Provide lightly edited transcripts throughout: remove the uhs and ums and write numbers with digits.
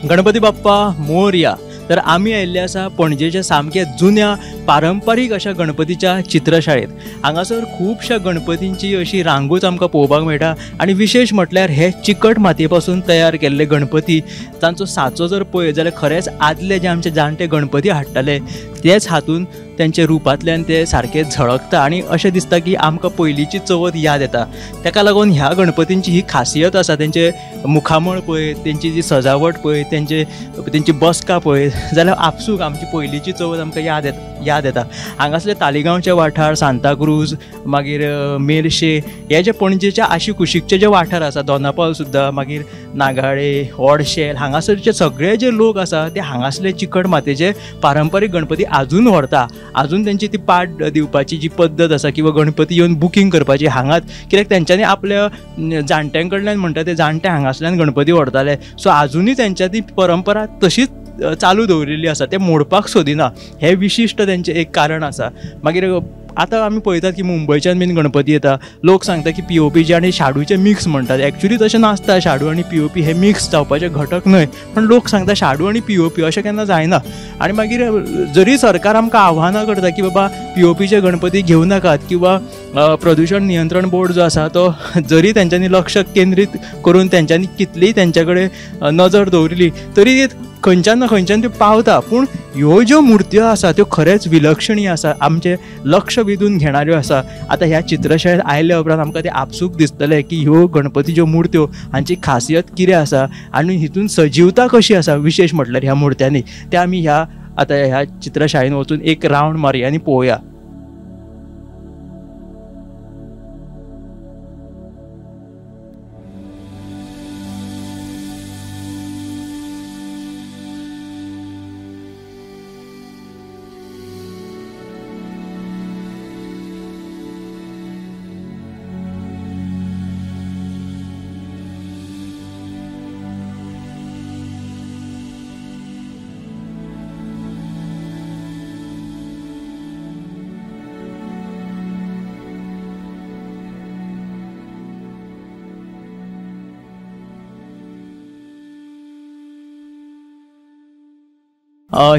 गणपती बाप्पा मोरया। तर आमी आयिल्ले आसा पणजेच्या सामक्या जुन्या पारंपारीक अशा गणपतीच्या चित्रशाळेत। हांगासर खुबश्या गणपतींची अशी रांगूच आमकां पळोवपाक मेळटा आनी विशेश म्हटल्यार हे चिकट मातये पासून तयार केल्ले गणपती, तांचो साचो जर पळयत जाल्यार खरेंच आदले जे आमचे जाणटे गणपती हाडटाले तेच हातून त्यांच्या रुपांतल्यान ते सारके झळकता आनी अशें दिसता की आमकां पयलींची चवथ याद येता। ताका लागून ह्या गणपतींची ही खासियत आसा। तेंचे मुखामळ पळय, तेंची जी सजावट पळय, तेंची बसका पळय जाल्यार आपसूक आमची पयलींची चवथ आमकां याद येता। हांगासले तालिगांवचे वाठार, सांताक्रूज, मागीर मेरशे, हे जे पणजेच्या आशी कुशीकचे जे वाठार आसा, दोनापावल सुद्दां, मागीर नागाळे, ओडशेल, हांगासरचे सगळे जे लोक आसा ते हांगासले चिकट मातयेचे पारंपारीक गणपती आजून व्हरता। आजून तेंची ती पाट दिवपाची जी पद्दत आसा किंवा गणपती येवन बुकींग करपाची हांगाच, कित्याक तेंच्यांनी आपल्या जाणट्यां कडल्यान म्हणटा ते जाणटे हांगासल्यान गणपती व्हरताले, सो आजुनूय तेंच्या ती परंपरा तशीच चालू दवरिल्ली आसा, ते मोडपाक सोदिना। हें विशिश्ट तेंचें एक कारण आसा। मागीर आतां आमी पळयतात की मुंबयच्यान बीन गणपती येता, लोक सांगता की पीओपीचे आनी शाडूचे मिक्स म्हणटात। एक्चुली तशें नासता, शाडू आनी पीओपी हे मिक्स जावपाचे घटक न्हय, पण लोक सांगता शाडू आनी पीओपी, अशें केन्ना जायना। आनी मागीर जरी सरकार आमकां आव्हानां करता की बाबा पीओपीचे गणपती घेवं नाकात किंवा प्रदूषण नियंत्रण बोर्ड जो आसा तो जरी तेंच्यांनी लक्ष केंद्रीत करून तेंच्यांनी कितलीय तेंच्या कडेन नजर दवरिली तरी खंयच्यान ना खंयच्यान त्यो पावता। पूण ह्यो ज्यो मुर्त्यो आसा त्यो खरेंच विलक्षणीय आसा, आमचें लक्ष वेधून घेणाऱ्यो आसा। आतां ह्या चित्रशाळेंत आयल्या उपरांत आमकां तें आपसूक दिसतलें की ह्यो गणपती ज्यो मुर्त्यो हांची खासियत कितें आसा आनी हितून सजीवता कशी आसा विशेश म्हटल्यार ह्या मुर्त्यांनी, ते आमी ह्या आतां ह्या चित्रशाळेन वचून एक रावंड मारया आनी पळोवया।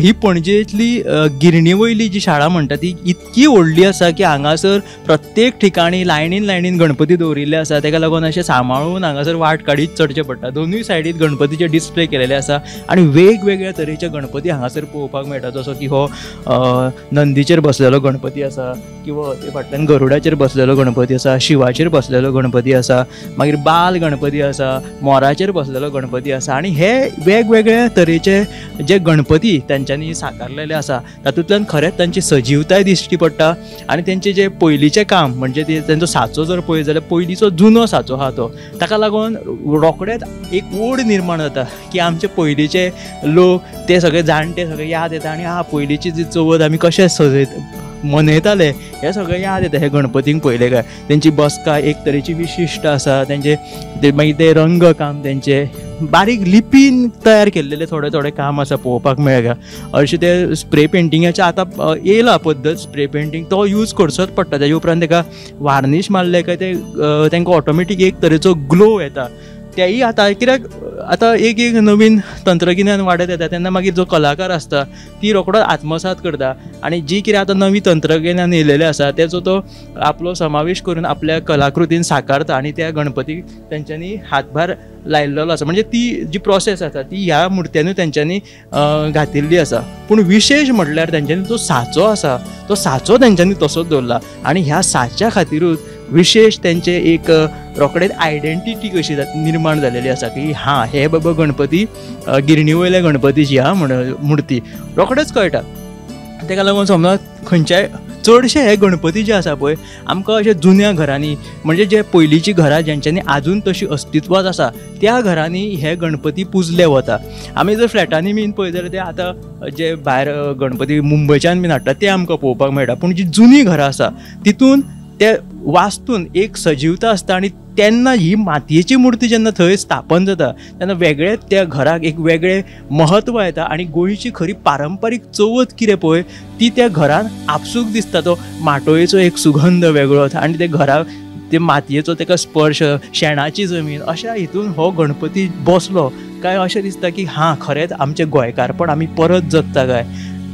ही पणजेंतली गिरणी वयली जी शाळा म्हणटा ती इतकी व्हडली आसा की हांगासर प्रत्येक ठिकाणी लायनीन लायनीन गणपती दवरिल्ले आसा। ताका लागून अशें सांबाळून हांगासर वाट काडीत चडचें पडटा। दोनूय सायडीत गणपतीचे डिस्प्ले केलेले आसा आनी वेगवेगळ्या तरेचे गणपती हांगासर पळोवपाक मेळटा, जसो की हो नंदीचेर बसलेलो गणपती आसा किंवा ते फाटल्यान गरुडाचेर बसलेलो गणपती आसा, शिवाचेर बसलेलो गणपती आसा, मागीर बाल गणपती आसा, मोराचेर बसलेलो गणपती आसा। आनी हे वेगवेगळ्या तरेचे जे गणपती तेंच्यांनी साकारलेले आसा तातूंतल्यान खरेंच तांची सजीवताय दिश्टी पडटा आनी तेंचें जें पयलींचें काम म्हणजे ते तेंचो साचो जर पळयत जाल्यार पयलींचो जुनो साचो आहा तो, ताका लागून रोखडेच एक ओड निर्माण जाता की आमचे पयलींचे लोक ते सगळे जाणटे सगळे याद येता आनी हा पयलींची जी चवथ आमी कशें सजयत मनयताले हे सगळें याद येता हे गणपतींक पळयले काय। तेंची बसका एक तरेची विशिश्ट आसा, तेंचे ते मागीर ते रंगकाम तेंचे बारीक लिपीन तयार केल्लेले थोडे थोडे काम आसा पळोवपाक मेळटा। अशें ते स्प्रे पेंटिंगाचे आतां येयला पद्दत, स्प्रे पेंटींग तो यूज करचोच पडटा, तेजे उपरांत तेका वार्नीश मारले काय ते तांकां ऑटोमॅटीक एक तरेचो ग्लो येता। तेय आतां कित्याक आतां एक एक नवीन तंत्रगिन्यान वाडत येता तेन्ना मागीर जो कलाकार आसता ती रोखडोच आत्मसात करता आनी जी कितें आतां नवी तंत्रगिन्यान येयलेलें आसा तेचो तो आपलो समावेश करून आपल्या कलाकृतीन साकारता आनी त्या गणपतीक तेंच्यांनी हातभार लायिल्लो आसा। म्हणजे ती जी प्रोसेस आसा ती ह्या मुर्त्यांनी तेंच्यांनी घातिल्ली आसा। पूण विशेश म्हटल्यार तेंच्यांनी जो साचो आसा तो साचो तेंच्यांनी तसोच दवरला आनी ह्या साच्या खातिरूच विशेश तेंचे एक रोखडेच आयडेंटिटी कशी निर्माण जालेली आसा की हां हे बाबा गणपती गिरणी वयल्या गणपतीची हा म्हण मुर्ती रोखडेच कळटा। ताका लागून समजा खंयच्याय चडशे हे गणपती जे आसा पळय आमकां अशे जुन्या घरांनी म्हणजे जे पयलींची घरां जेंच्यांनी आजून तशी अस्तित्वांत आसा त्या घरांनी हे गणपती पुजले वता। आमी जर फ्लॅटांनी बीन पळयत जाल्यार ते आतां जे भायर गणपती मुंबयच्यान बीन हाडटा ते आमकां पळोवपाक मेळटा, पूण जी जुनी घरां आसा तितून ते वास्तून एक सजीवता आसता आनी तेन्ना ही मातयेची मूर्ती जेन्ना थंय स्थापन जाता तेन्ना वेगळें त्या घराक एक वेगळें महत्व येता आनी गोंयची खरी पारंपारीक चवथ कितें पळय ती त्या घरान आपसूक दिसता। तो माटोळेचो एक सुगंध वेगळो आनी ते घराक ते मातयेचो तेका स्पर्श, शेणाची जमीन, अशा हितून हो गणपती बसलो काय अशें दिसता की हां खरेंच आमचें गोंयकारपण आमी परत जगता काय.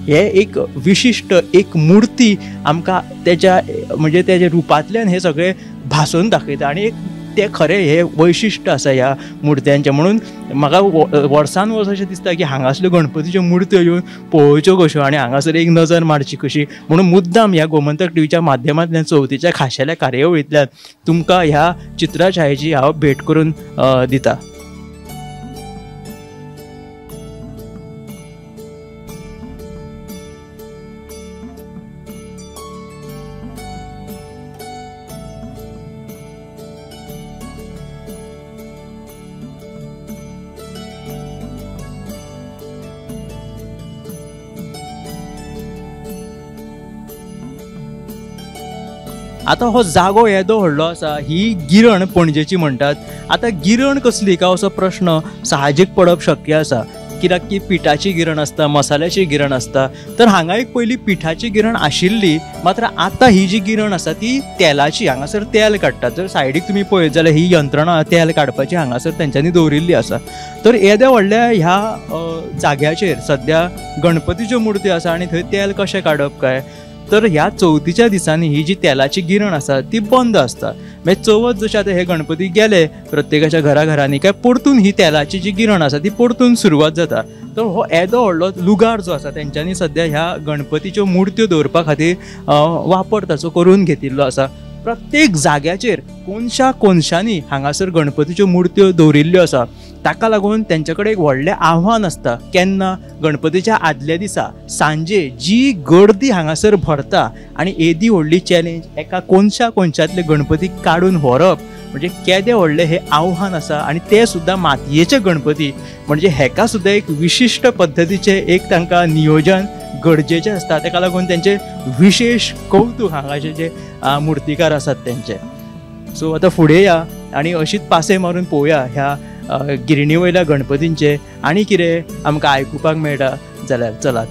हे एक विशिश्ट एक मूर्ती आमकां तेच्या म्हणजे तेच्या रुपांतल्यान हे सगळें भासोवन दाखयता आनी एक ते खरें हे वैशिश्ट आसा ह्या मुर्त्यांचें. म्हणून म्हाका वर्सान वर्स अशें दिसता की हांगासल्यो गणपतीच्यो मुर्त्यो येवन पळोवच्यो कश्यो आनी हांगासर एक नजर मारची कशी. म्हणून मुद्दाम ह्या गोमंतक टीव्हीच्या माध्यमांतल्यान चवथीच्या खाशेल्या कार्यावळींतल्यान तुमकां ह्या चित्रछायेची हांव भेट करून दिता. आतां हो जागो येदो व्हडलो आसा, ही गिरण पणजेची म्हणटात. आतां गिरण कसली काय असो प्रश्न साहजीक पडप शक्य आसा, कित्याक की पिठाची गिरण आसता, मसाल्याची गिरण आसता. तर हांगा एक पयलीं पिठाची गिरण आशिल्ली, मात्र आतां ही जी गिरण आसा ती तेलाची. हांगासर तेल काडटात. जर सायडीक तुमी पळयत जाल्यार ही यंत्रणा तेल काडपाची हांगासर तेंच्यांनी दवरिल्ली आसा. तर येद्या व्हडल्या ह्या जाग्याचेर सद्या गणपतीच्यो मुर्ती आसा आनी थंय तेल कशें काडप काय. तर ह्या चवथीच्या दिसांनी ही जी तेलाची गिरण आसा ती बंद आसता. मागीर चवथ जशें आतां हे गणपती गेले प्रत्येकाच्या घराघरांनी काय परतून ही तेलाची जी गिरण आसा ती परतून सुरवात जाता. तर हो येदो व्हडलो लुगार जो आसा तेंच्यांनी सद्या ह्या गणपतीच्यो मुर्त्यो दवरपा खातीर वापर ताचो करून घेतिल्लो आसा. प्रत्येक जाग्याचेर कोनशा कोनशांनी हांगासर गणपतीच्यो मुर्त्यो दवरिल्ल्यो आसा. ताका लागून तेंचे कडेन एक व्हडलें आव्हान आसता. केन्ना गणपतीच्या आदल्या दिसा सांजे जी गर्दी हांगासर भरता आनी येदी व्हडली चॅलेंज एका कोनशा कोनशांतले गणपती काडून व्हरप म्हणजे केदें व्हडलें हें आव्हान आसा. आनी ते सुद्दां मातयेचे गणपती म्हणजे हेका सुद्दां एक विशिश्ट पद्दतीचें एक तांकां नियोजन गरजेचें आसता. ताका लागून तेंचें विशेश कौतूक हांगाचे जे मुर्तीकार आसात तेंचे. सो आतां फुडें या आनी अशीच पासे मारून पळोवया ह्या गिरणी वयल्या गणपतींचे आनी कितें आमकां आयकुपाक मेळटा जाल्यार चलात.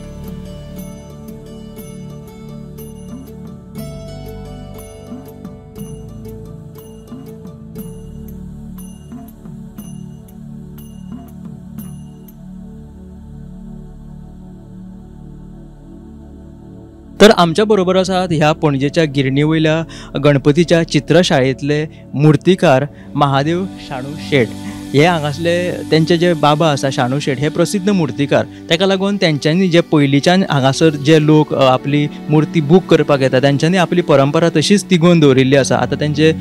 तर आमच्या बरोबर आसात ह्या पणजेच्या गिरणी वयल्या गणपतीच्या चित्रशाळेंतले मुर्तीकार महादेव शाणू शेट. हे हांगासले तेंचे जे बाबा आसा शाणू शेट हे प्रसिद्ध मुर्तीकार. ताका लागून तेंच्यांनी जे पयलींच्यान हांगासर जे लोक आपली मुर्ती बूक करपाक येता तेंच्यांनी आपली परंपरा तशीच तिगोवन दवरिल्ली आसा. आतां तेंचे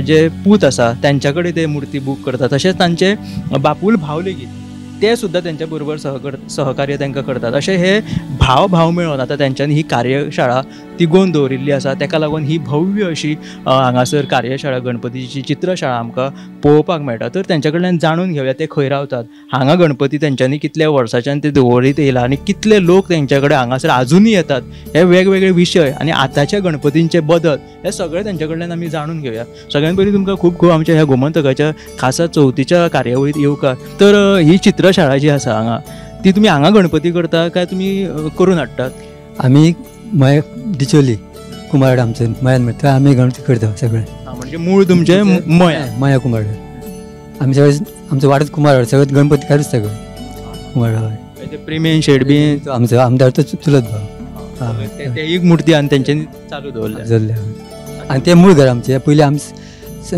जे पूत आसा तेंच्या कडेन ते मुर्ती बूक करता, तशेंच तांचे बापूल भाव लेगीत ते सुद्दां तेंच्या बरोबर सहकार्य तांकां करतात. अशें हे भाव भाव मेळोन आतां तेंच्यांनी ही कार्यशाळा तिगोवन दवरिल्ली आसा. ताका लागून ही भव्य अशी हांगासर कार्यशाळा गणपतीची चित्रशाळा आमकां पळोवपाक मेळटा. तर तेंच्या कडल्यान जाणून घेवया ते खंय रावतात, हांगा गणपती तेंच्यांनी कितल्या वर्साच्यान ते दवरीत येयला आनी कितले लोक तेंच्या कडेन हांगासर आजुनूय येतात, हे वेगवेगळे विशय आनी आतांच्या गणपतींचे बदल हे सगळे तेंच्या कडल्यान आमी जाणून घेवया. सगळ्यान पयलीं तुमकां खूब खूब आमच्या ह्या गोमंतकाच्या खासा चवथीच्या कार्यावळींत येवकार. तर ही चित्रशाळा जी आसा हांगा ती तुमी हांगा गणपती करता काय तुमी करून हाडटात? आमी मय डिचोली कुमारवाडा आमचो मयान म्हणटा आमी गणपती करता सगळे. म्हणजे मूळ तुमचें मया मया कुमारवाडा. आमी सगळे आमचो वाडोच कुमारवाडा, सगळे गणपती काडूच सगळे कुमारवाडा. प्रेमेन शेट बी आमचो आमदार तो चुलत भाव, ते एक मुर्ती आनी तेंच्यांनी चालू दवरल्या. आनी ते मूळ घर आमचें. पयलीं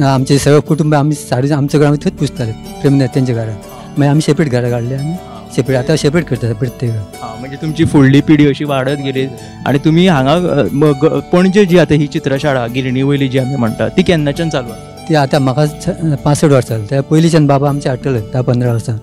आमचें सगळें कुटुंब आमी साडे आमच्या घरा थंयच पुजताले प्रेमनाथ तेंच्या घरान. मागीर आमी सेपरेट घरां काडले आनी सेपरेट आतां सेपरेट करता प्रत्येक. म्हणजे तुमची फुडली पिढी अशी वाडत गेली. आनी तुमी हांगा पणजे जी आतां ही चित्रशाळा गिरणी वयली जी आमी म्हणटा ती केन्नाच्यान चालू आसा? ती आतां म्हाका 65 वर्सां जाली. त्या पयलींच्यान बाबा आमचे हाडटले 10-15 वर्सां,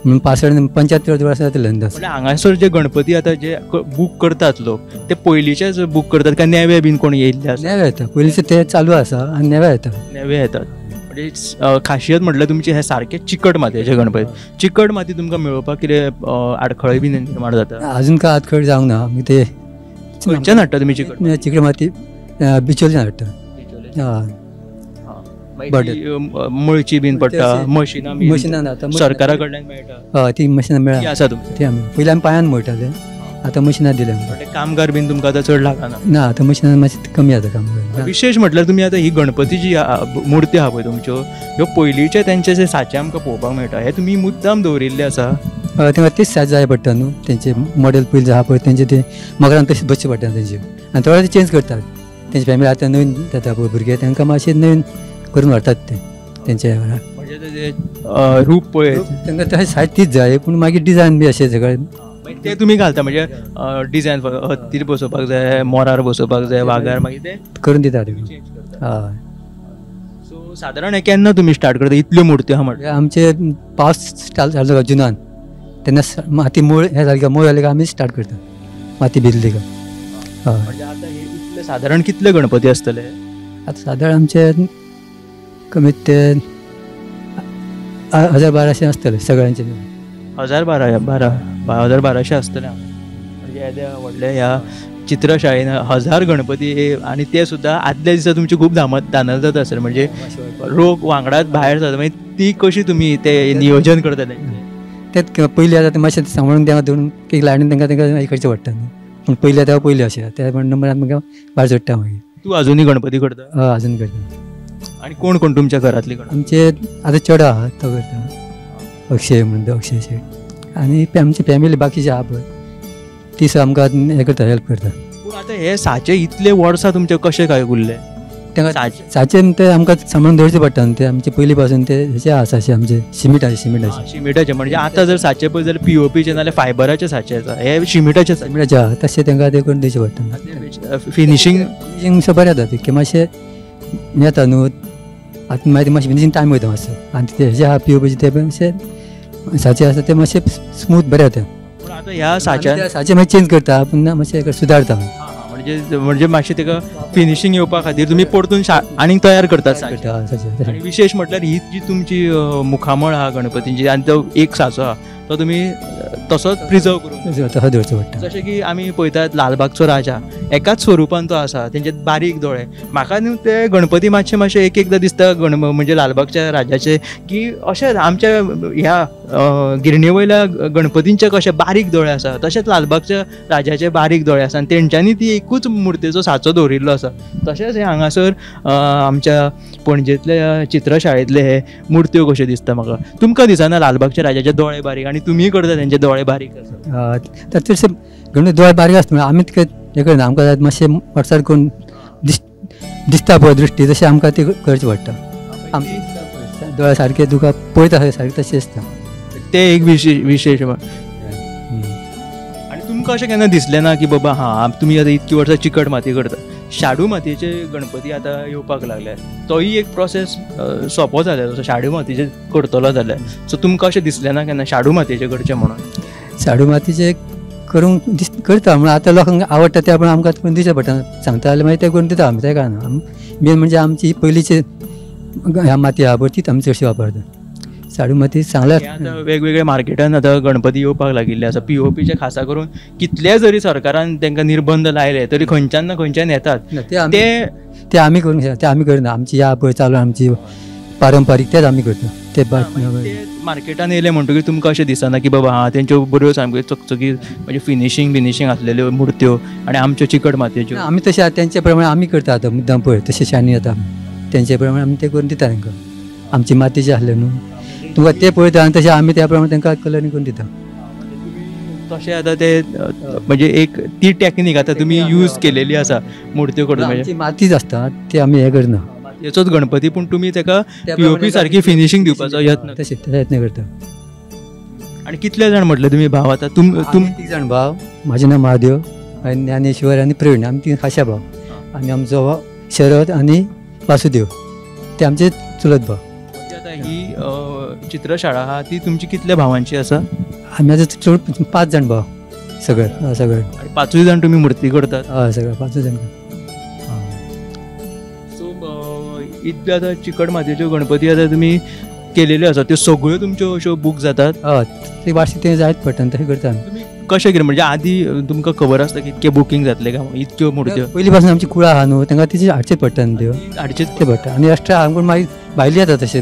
म्हणून 65 75 वर्सां जातले अंदाज. म्हणजे हांगासर जे गणपती आतां जे बूक करतात लोक ते पयलींचेच बूक करतात काय नवे बीन कोण येयल्ले आसा? नवे येता, पयलींचे ते चालू आसा आनी नवे येता. नवे येतात म्हणजे खाशियत म्हटल्यार तुमचे हे सारके चिकट मातयेचे गणपती. चिकट माती तुमकां मेळोवपाक कितें आडखळी बी निर्माण जाता? अजून काय आडखळ जावंक ना. ते खंयच्यान हाडटा तुमी चिकट? चिकट माती बिचोल्यान हाडटा. मळची बीन पडटा, मशिनां मशिनां सरकारा कडल्यान मेळटा? हय, ती मशिनां मेळटा आसा तुमकां. ती आमी पयलीं आमी पांयान मळटाले, आतां मशिनां दिले आमकां. कामगार बीन तुमकां आतां चड लागना? ना, आतां मशिनां मातशें कमी जाता कामगार. विशेश म्हटल्यार तुमी आतां ही गणपती जी मुर्ती आहा पळय तुमच्यो, ह्यो पयलींचे तेंचे जे साचे आमकां पळोवपाक मेळटा, हे तुमी मुद्दाम दवरिल्ले आसा? हय, तेंकां तेच साचे जाय पडटा न्हू, तेंचे मॉडेल पयलीं आहा पळय तेंचे ते मगरान तशें बसचें पडटा तेंचे, आनी थोडे ते चेंज करतात. तेंचे फॅमिली आतां नवीन जाता पळय भुरगे, तांकां मातशें नवीन करून व्हरतात ते तेंचे. म्हणजे रूप पळय तांकां तशें सायज तीच जाय, पूण मागीर डिजायन बी अशें सगळें ते तुमी घालता. म्हणजे डिजायन हत्तीर बसोवपाक जाय, मोरार बसोवपाक जाय, वागार, मागीर ते करून दितात. हय. सो सादारण हें केन्ना तुमी स्टार्ट करता इतल्यो मुर्त्यो आहा म्हटल्यार? आमचे पावस स्टार्ट जालो जुनान, तेन्ना माती मूळ हें जालें काय, मूळ जालें काय आमी स्टार्ट करता, माती भिजली काय. हय. म्हणजे आतां हे इतले सादारण कितले गणपती आसतले? आतां सादारण आमचे कमीत ते 1000-1200 आसतले सगळ्यांचे. 1000-1200 आसतले. म्हणजे येद्या व्हडल्या ह्या चित्रशाळेन 1000 गणपती, आनी ते सुद्दां आदल्या दिसा तुमची खूब धानल जाता आसतले, म्हणजे रोग वांगडाच भायर जाता, मागीर ती कशी तुमी ते नियोजन करता तेंचें? तेच पयलीं आतां मातशें सांबाळून तेंकां दवरून एक लायनीन तेंकां तेंकां हें करचें पडटा न्हू, पूण पयलीं आतां पयलीं अशें त्या नंबर आमकां भायर चडटा मागीर. तूं आजुनूय गणपती करता? हय, आजून करता. आनी कोण कोण तुमच्या घरांतली गणपती? आमचे आतां चेडो आहा तो करता, अक्षय म्हणून तो, अक्षय शेट, आनी आमची फॅमिली बाकीची आहा पळय ती सुद्दां आमकां हें करता, हेल्प करता. पूण आतां हे साचे इतले वर्सां तुमचे कशे काय उरले? तांकां साचे ते आमकां सांबाळून दवरचे पडटा न्हू, ते आमचे पयलीं पासून ते हेचे आहा साचे आमचे शिमिटाचे. शिमिटाचे शिमिटाचे म्हणजे आतां जर साचे पळय जाल्यार पीओपीचे नाल्यार फायबराचे साचे आसा, हे शिमिटाचे. शिमिटाचे आहा तशें तांकां ते करून दिवचें पडटा. फिनिशींग फिनिशींग सुद्दां बरें जाता, की मातशें येता न्हू आतां, मागीर मातशें फिनिशींग टायम वयता मातसो, आनी ते हेजे आहा पीओपीचे ते मातशे साचे आसा ते मातशे स्मूथ बरें जाता. पूण आतां ह्या साच्या साचे मागीर चेंज करता, पूण मातशें सुदारता. म्हणजे म्हणजे मातशें ताका फिनिशींग येवपा खातीर तुमी परतून आनीक तयार करतात साचे. आनी विशेश म्हटल्यार ही जी तुमची मुखामळ आहा गणपतींची, आनी तो एक साचो आहा तो तुमी तसोच प्रिजर्व करून तसो दवरचो पडटा. जशें की आमी पळयतात लालबागचो राजा एकाच स्वरुपान तो आसा, तेंचे बारीक दोळे. म्हाका न्हू ते गणपती मातशे मातशे एक एकदां दिसता म्हणजे लालबागच्या राजाचे की अशें आमच्या ह्या गिरणे वयल्या गणपतींचे कशे बारीक दोळे आसा तशेंच लालबागच्या राजाचे बारीक दोळे आसा, आनी तेंच्यांनी ती एकूच मुर्तेचो साचो दवरिल्लो आसा. तशेंच हे हांगासर आमच्या पणजेंतल्या चित्रशाळेंतले हे मुर्त्यो कश्यो दिसता म्हाका. तुमकां दिसना लालबागच्या राजाचे दोळे बारीक आनी तुमी करता तेंचे दोळे बारीक आसा? तर चडशे गणपती दोळे बारीक आसता, म्हणल्यार आमी हें करना, आमकां मातशें वर्सार करून दिसता पळय दृश्टी, तशें आमकां ते करचें पडटा. आमचे दोळे सारके तुका पळयता सारके तशें दिसता, ते एक विशेश. आनी तुमकां अशें केन्ना दिसलें ना की बाबा हां तुमी आतां इतकी वर्सां चिकट माती करता, शाडू मातयेचे गणपती आतां येवपाक लागले, तोय एक प्रोसेस सोंपो जाल्या जसो शाडू मातयेचे करतलो जाल्यार, सो तुमकां अशें दिसलें ना केन्ना शाडू मातयेचे करचें म्हणून? शाडू मातयेचे करूंक करता म्हणून आतां लोकांक आवडटा ते पूण आमकां करून दिवचें पडटा, सांगता जाल्यार मागीर तें करून दिता आमी, तें कांय ना. मेन म्हणजे आमची पयलींची ह्या माती आहा पळय तीच आमी चडशी वापरता. शाडू माती सांगल्यार आतां वेगवेगळ्या मार्केटान आतां गणपती येवपाक लागिल्ले आसा, पीओपीचे खासा करून कितले जरी सरकारान तांकां निर्बंध लायले तरी खंयच्यान ना खंयच्यान येतात. ते आमी करूंक शकता, ते आमी करना. आमची ह्या पळय चालू आमची पारंपारीक तेच आमी करता. ते मार्केटान येयले म्हणटकीर तुमकां अशें दिसना की बाबा हां तेंच्यो बऱ्यो सामक्यो चकचकीत म्हणजे फिनिशींग बिनिशींग आसलेल्यो मुर्त्यो आनी आमच्यो चिकट मातयेच्यो? आमी तशें तेंचे प्रमाणे आमी करता आतां मुद्दाम पळय तशें शाणी येता तेंचे प्रमाणे आमी ते करून दिता तांकां. आमची मातयेची आसले न्हू तुमकां ते पळयता आनी तशें आमी त्या प्रमाणे तांकां कलरींग करून दिता. तशें आतां ते म्हणजे एक ती टॅक्नीक आतां तुमी यूज केलेली आसा मुर्त्यो करून, म्हणजे मातीच आसता ते आमी हें करना मातयेचोच गणपती, पूण तुमी ताका पीओपी सारकी फिनिशींग दिवपाचो यत्न तशें यत्न करता. आनी कितले जाण म्हटले तुमी भाव आतां? तुम तीग जाण भाव, म्हाजें नांव महादेव, ज्ञानेश्वर आनी प्रवीण, आमी तीन खाशा भाव, आनी आमचो शरद आनी वासुदेव ते आमचे चुलत भाव. आतां ही चित्रशाळा आहा ती तुमची कितल्या भावांची आसा? आमी आतां चड 5 जाण भाव सगळे. सगळे 5 जाण तुमी मुर्ती करतात? हय, सगळे 5 जाण. सो इतल्यो आतां चिकट मातयेच्यो गणपती आतां तुमी केलेल्यो आसा त्यो सगळ्यो तुमच्यो अश्यो बूक जातात? हय, ते वार्षिक ते जायत पडटा तशें करता. तुमी कशें कितें म्हणजे आदी तुमकां खबर आसता की इतकें बुकींग जातलें काय इतक्यो मुर्त्यो? पयलीं पासून आमची कुळां आहा न्हू, तांकां तिची हाडचेच पडटा न्हू, त्यो हाडचेच ते पडटा. आनी एक्स्ट्रा आमकां मागीर भायली येता तशें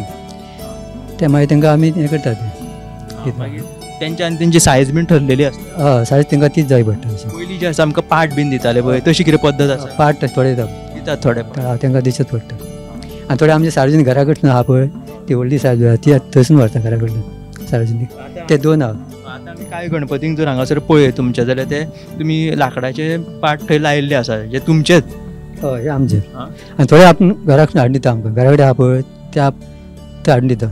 ते मागीर तांकां आमी हें करता ते. मागीर तेंच्या आनी तेंची सायज बीन ठरलेली आसता. हय, सायज तांकां तीच जाय पडटा. पयलीं जे आसा आमकां पाट बीन दिताले पळय, तशी कितें पद्दत आसा? पाट थोडे दितात, थोडे तांकां दिवचेच पडटा. आनी थोडे आमचे सार्वजनीक घरा कडसून आहा पळय ती व्हडली सायज आहा ती थंयसून व्हरता घरा कडसून सार्वजनीक ते दोन आहा. आतां आमी कांय गणपतींक जर हांगासर पळयत तुमचे जाल्यार ते तुमी लांकडाचे पाट थंय लायिल्ले आसा जे तुमचेच. हय, हे आमचे. आनी थोडे आपूण घराक हाडून दिता आमकां, घरा कडेन आहा पळय ते हाडून दिता,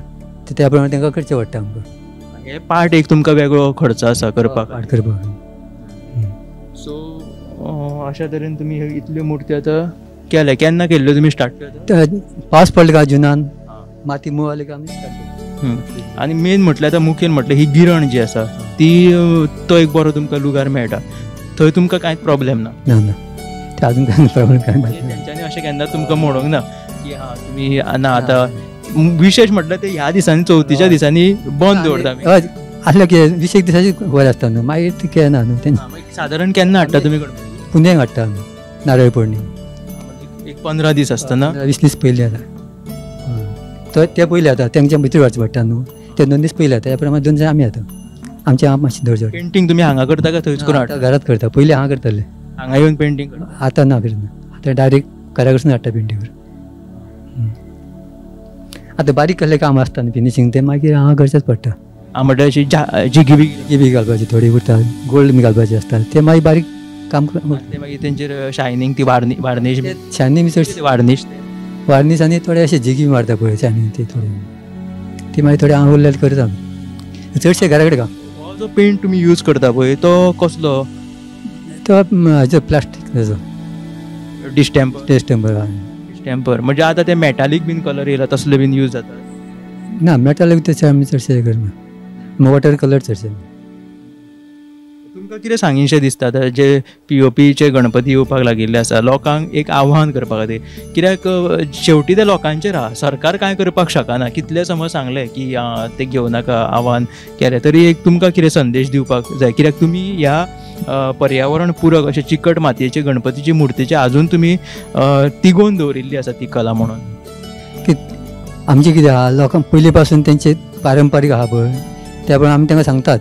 त्या प्रमाणे तांकां करचें पडटा आमकां. हे पार्ट एक तुमकां वेगळो खर्च आसा करपाक. पार्ट करपाक. सो अशा तरेन तुमी इतल्यो मुर्ती आतां केले. केन्ना केल्ल्यो तुमी स्टार्ट केल्यो? पावस पडलो काय जुनान, माती मोव आली काय आमी स्टार्ट केली. आनी मेन म्हटल्यार आतां मुखेल म्हटल्यार ही गिरण जी आसा ती, तो एक बरो तुमकां लुगार मेळटा, थंय तुमकां कांयच प्रॉब्लेम ना? ना ना, ते अजून कांय प्रॉब्लेम काय ना. तेंच्यांनी अशें केन्ना तुमकां म्हणूंक ना की हां तुमी ना आतां विशेश म्हटल्यार ते ह्या दिसांनी चवथीच्या दिसांनी बंद दवरता? हय, आसलें कितें 20 दिसांची खबर आसता न्हू, मागीर ते केन्ना ना न्हू. सादारण केन्ना हाडटा तुमी गणपती? पुनवेक हाडटा आमी, नारळ पौर्णिमा. एक 15 दीस आसतना? 20 दीस पयलीं जाता तो, ते पयलीं जाता तेंच्या भितर वचचें पडटा न्हू, ते 2 दीस पयलीं जाता, त्या प्रमाणे 2 दीस आमी जाता आमचें हांव मातशें दवरचें पडटा. पेंटींग तुमी हांगा करता काय थंयच करून हाडटा? घरांत करता, पयलीं हांगा करताले. हांगा येवन पेंटींग करता? आतां ना करना, आतां डायरेक्ट घरा कडसून हाडटा पेंटींग करून. आतां बारीक कसलें काम आसता न्हू फिनिशींग तें मागीर हांगा करचेंच पडटा. म्हटल्यार अशी जिगी बी जिबी घालपाची थोडी उरता, गोल्ड बी घालपाची आसता, ते मागीर बारीक काम ते मागीर तेंचेर शायनींग ती वार्निश शायनींग चडशी वार्निश वार्निश आनी थोडे अशे जिगी मारता पळय शायनींग ती थोडी ती मागीर थोडे हांगा उरलेले करता आमी चडशे घरा कडेन काम. हो जो पेंट तुमी यूज करता पळय तो कसलो? तो हाजो प्लास्टीक ताजो डिस्टेम्पर. डिस्टेम्पर डिस्टेम्पर म्हणजे आतां ते मेटालीक बीन कलर येयला तसले बीन यूज जाता? ना, मेटालीक तशें आमी चडशे करना, वॉटर कलर चडशे. तुमकां कितें सांगीनशें दिसता आतां जे पीओपीचे गणपती येवपाक लागिल्ले आसा, लोकांक एक आव्हान करपा खातीर, कित्याक शेवटी ते लोकांचेर आहा, सरकार कांय करपाक शकना. कितले समज सांगलें की ते घेवं नाका आव्हान केलें तरी एक तुमकां कितें संदेश दिवपाक जाय, कित्याक तुमी ह्या पर्यावरण पुरक अशे चिकट मातयेचे गणपतीची मुर्तीचे आजून तुमी तिगोवन दवरिल्ली आसा ती कला म्हणून. की आमचें कितें आहा, लोकांक पयलीं पासून तेंचे पारंपारीक आहा पळय, त्या प्रमाणे आमी तांकां सांगतात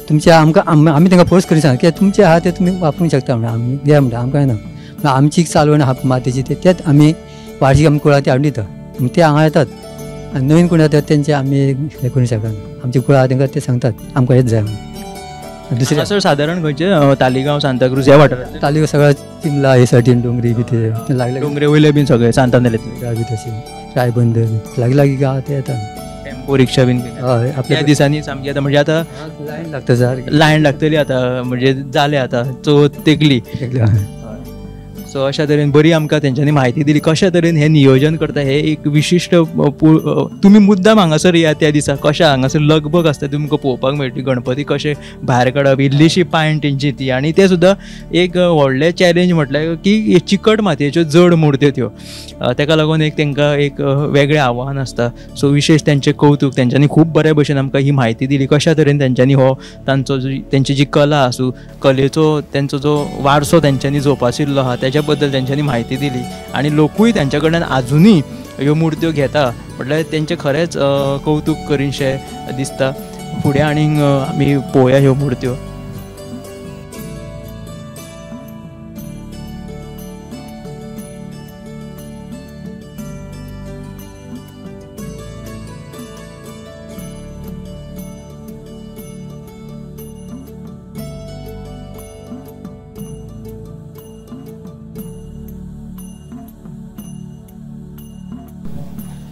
तुमचे आमकां आमी तांकां फोर्स करी सांगता की तुमचे आहा ते तुमी वापरूंक शकता म्हणटा, आमी दिया म्हणटा, आमकां ना. पूण आमची चालवण आहा मातयेची तेच आमी वार्षीक आमी कुळां ती हाडून दिता, ते हांगा येतात आनी नवीन कोण येतात तेंचे आमी हें करूंक शकना. आमची कुळां आहा तांकां ते सांगतात आमकां हेच जाय म्हणून. दुसरें सर सादारण खंयचे तालिगांव सांताक्रूज ह्या वाठारांत? तालिगांव सगळ्या चिमला हे सायडीन डोंगरी बी ते लागले, डोंगरे वयले बीन सगळे सांतानेलेंतले बी तशे रायबंदर लागीं लागीं गांव ते येतात. टेम्पो रिक्षा बीन हय, आपल्या दिसांनी सामकी आतां म्हणजे आतां लायन लागता सारकी, लायन लागतली आतां, म्हणजे जालें आतां चवथ तेंकली. सो अशा तरेन बरी आमकां तेंच्यांनी म्हायती दिली कशा तरेन हें नियोजन करता. हे एक विशिश्ट तुमी मुद्दाम हांगासर या त्या दिसा कशें हांगासर लगबग आसता तुमकां पळोवपाक मेळटली, गणपती कशें भायर काडप, इल्लीशी पायण तेंची ती, आनी तें सुद्दां एक व्हडलें चॅलेंज म्हटल्यार की चिकट मातयेच्यो जड मुर्त्यो त्यो, तेका लागून एक तेंकां एक वेगळें आव्हान आसता. सो विशेश तेंचें कौतूक, तेंच्यांनी खूब बऱ्या भशेन आमकां ही म्हायती दिली कशा तरेन तेंच्यांनी हो तांचो तेंची जी कला आसूं, कलेचो तेंचो जो वारसो तेंच्यांनी जोपासिल्लो आहा तेच्या बद्दल तेंच्यांनी म्हायती दिली आनी लोकूय तेंच्या कडल्यान आजुनूय ह्यो मुर्त्यो घेता म्हटल्यार तेंचें खरेंच कौतूक करीनशें दिसता. फुडें आनीक आमी पळोवया ह्यो मुर्त्यो.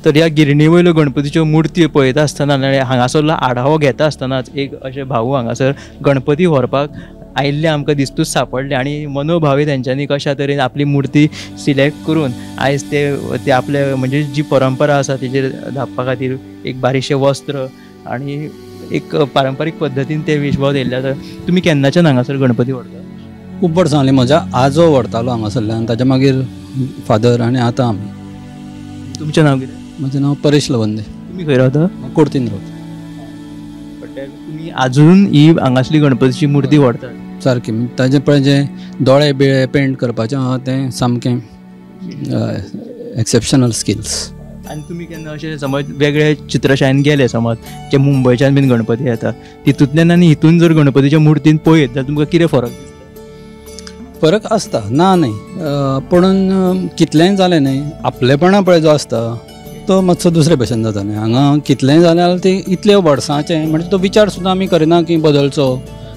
तर ह्या गिरणी वयल्यो गणपतीच्यो मुर्ती पळयता आसतना आनी हांगासरलो आढावो घेता आसतनाच एक अशे भाऊ हांगासर गणपती व्हरपाक आयिल्ले आमकां दिस्तूच सांपडले आनी मनोभावे तेंच्यांनी कशा तरेन आपली मुर्ती सिलेक्ट करून आयज ते आपले म्हणजे जी परंपरा आसा तेजेर धापपा खातीर एक बारीकशें वस्त्र आनी एक पारंपारीक पद्दतीन ते वेशभाव येयल्ले आसा. तुमी केन्नाच्यान हांगासर गणपती व्हरता? खूब वर्सां जालीं. म्हज्या आजो व्हरतालो हांगासरल्यान, ताच्या मागीर फादर आनी आतां आमी. तुमचें नांव कितें? म्हजें नांव परेश लवंदे. तुमी खंय रावता? कोर्तीन रावता. तुमी आजून ही हांगासली गणपतीची मुर्ती व्हरता? सारकी. ताजे पळय जे दोळे बिळे पेंट करपाचें आहा तें सामकें एक्सेप्शनल स्किल्स. आनी तुमी केन्ना अशें समज वेगळे चित्रशाळेन गेले, समज जे मुंबयच्यान बीन गणपती येता तितूंतल्यान आनी हितून जर गणपतीच्या मुर्तीन पळयत जाल्यार तुमकां कितें फरक दिसता? फरक आसता, ना न्हय, पुणून कितलेंय जालें न्हय आपलेपणा पळय जो आसता तो मातसो दुसरे भशेन जाता न्हय. हांगा कितलेंय जालें जाल्यार ती इतले वर्सांचें म्हणजे तो विचार सुद्दां आमी करिना की बदलचो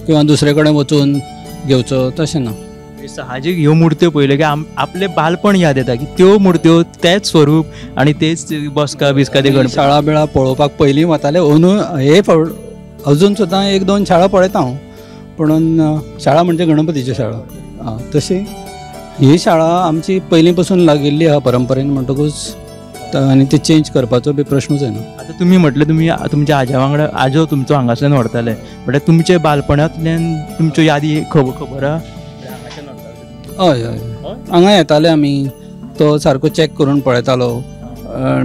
किंवा दुसरे कडेन वचून घेवचो, तशें ना. साहजीक ह्यो मुर्त्यो पळयल्यो की आपलें बालपण याद येता की त्यो मुर्त्यो तेच स्वरूप आनी तेच बसका बिस्का ते गणपती. शाळा बिळा पळोवपाक पयलीं वताले, अंदू हे फावट अजून सुद्दां एक दोन शाळा पळयता हांव, पुणून शाळा म्हणजे गणपतीच्यो शाळा. आं, तशी ही शाळा आमची पयलीं पसून लागिल्ली आहा परंपरेन, म्हणटकूच आनी ती चेंज करपाचो बी प्रश्नूच येना. आतां तुमी म्हटलें तुमी तुमच्या आज्या वांगडा, आजो तुमचो हांगासल्यान व्हरताले, म्हटल्यार तुमचे बालपणांतल्यान तुमच्यो यादी खबर आहा? हय हय, हांगा येताले आमी, तो सारको चॅक करून पळयतालो,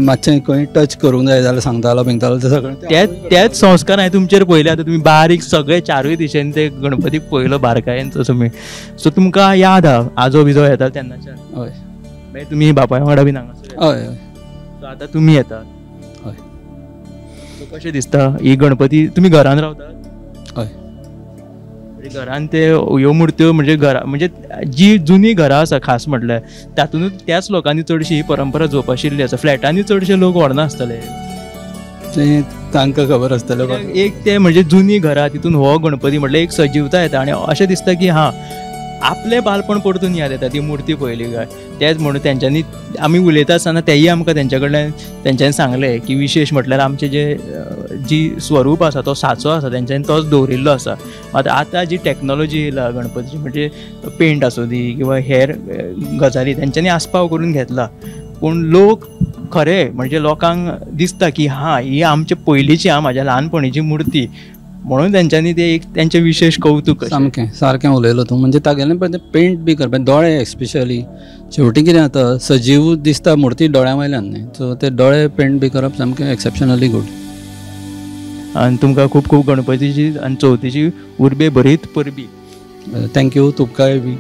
मातशें खंय टच करूंक जाय जाल्यार सांगतालो बिंगतालो, ते सगळें तेच संस्कार हांवें तुमचेर पळयले. आतां तुमी बारीक सगळे चारूय दिशेन ते गणपतीक पळयलो बारकायेन तुमी, सो तुमकां याद आहा आजो बिजो येता तेन्नाच्यान? हय. मागीर तुमी बापाय वांगडा बीन हांगासर? हय हय. सो आतां तुमी येतात? हय. सो कशें दिसता ही गणपती? तुमी घरान रावतात? हय. घरान ते ह्यो मुर्त्यो म्हणजे घरा म्हणजे जी जुनी घरां आसा खास म्हटल्यार तातूंतच त्याच लोकांनी चडशी ही परंपरा जोपाशिल्ली आसा. फ्लॅटांनी चडशे लोक व्हरना आसतले, तें तांकां खबर आसतलें. एक ते म्हणजे जुनी घरां तितून हो गणपती म्हटल्यार एक सजीवता येता आनी अशें दिसता की हां आपलें बालपण परतून याद येता ती मुर्ती पळयली काय. तेच म्हणून तेंच्यांनी आमी उलयता आसतना तेय आमकां तेंच्या कडल्यान तेंच्यांनी सांगलें की विशेश म्हटल्यार आमचें जे जी स्वरूप आसा तो साचो आसा तेंच्यांनी तोच दवरिल्लो आसा. मात आतां जी टॅक्नोलॉजी येयला गणपतीची म्हणजे पेंट आसूं दी किंवा हेर गजाली तेंच्यांनी आस्पाव करून घेतला, पूण लोक खरें म्हणजे लोकांक दिसता की हां ही आमचे पयलींची हां म्हाज्या ल्हानपणीची मुर्ती म्हणून तेंच्यांनी ते एक तेंचें विशेश कौतूक. सामकें सारकें उलयलो तूं, म्हणजे तागेलें पळय पेंट बी करपा दोळे एक्सपेशली शेवटी कितें जाता सजीव दिसता मुर्ती दोळ्यां वयल्यान न्ही, सो ते दोळे पेंट बी करप सामकें एक्सेप्शनली गूड. आनी तुमकां खूब खूब गणपतीची आनी चवथीची उर्बे भरीत परबी. Thank you तुमकांय बी.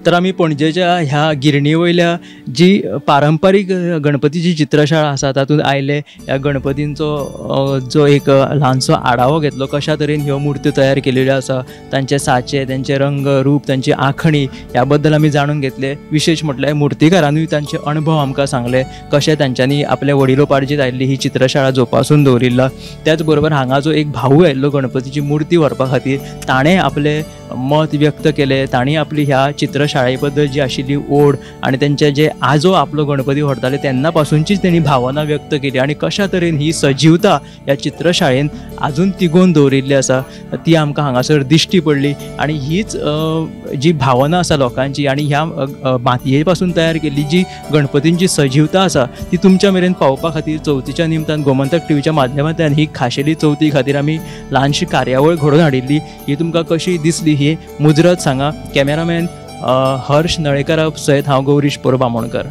तर आमी पणजेच्या ह्या गिरणी वयल्या जी पारंपारीक गणपतीची चित्रशाळा आसा तातूंत आयले, ह्या गणपतींचो जो एक ल्हानसो आढावो घेतलो कशा तरेन ह्यो मुर्त्यो तयार केलेल्यो आसा, तांचे साचे, तांचे रंग रूप, तांची आंखणी ह्या बद्दल आमी जाणून घेतले. विशेश म्हटल्यार मुर्तीकारानूय तांचे अणभव आमकां सांगले कशे तांच्यांनी आपल्या वडिलोपार्जीत आयिल्ली ही चित्रशाळा जोपासून दवरिल्ला. त्याच बरोबर हांगा जो एक भाऊ आयिल्लो गणपतीची मुर्ती व्हरपा खातीर ताणें आपलें मत व्यक्त केलें, तांणी आपली ह्या चित्रशाळे बद्दल जी आशिल्ली ओढ आनी तेंचे जे आजो आपलो गणपती व्हरताले तेन्ना पासूनचीच तेणी भावना व्यक्त केली आनी कशा तरेन ही सजीवता ह्या चित्रशाळेन आजून तिगोवन दवरिल्ली आसा ती आमकां हांगासर दिश्टी पडली. आनी हीच जी भावना आसा लोकांची आनी ह्या मातये पासून तयार केल्ली जी गणपतींची सजीवता आसा ती तुमच्या मेरेन पावोवपा खातीर चवथीच्या निमतान गोमंतक टीव्हीच्या माध्यमांतल्यान ही खाशेली चवथी खातीर आमी ल्हानशी कार्यावळ घडोवन हाडिल्ली. ही तुमकां कशी दिसली ही मुजरत सांगा. कॅमेरामॅन हर्ष नळेकरा सयत हांव गौरीश परब आमोणकर.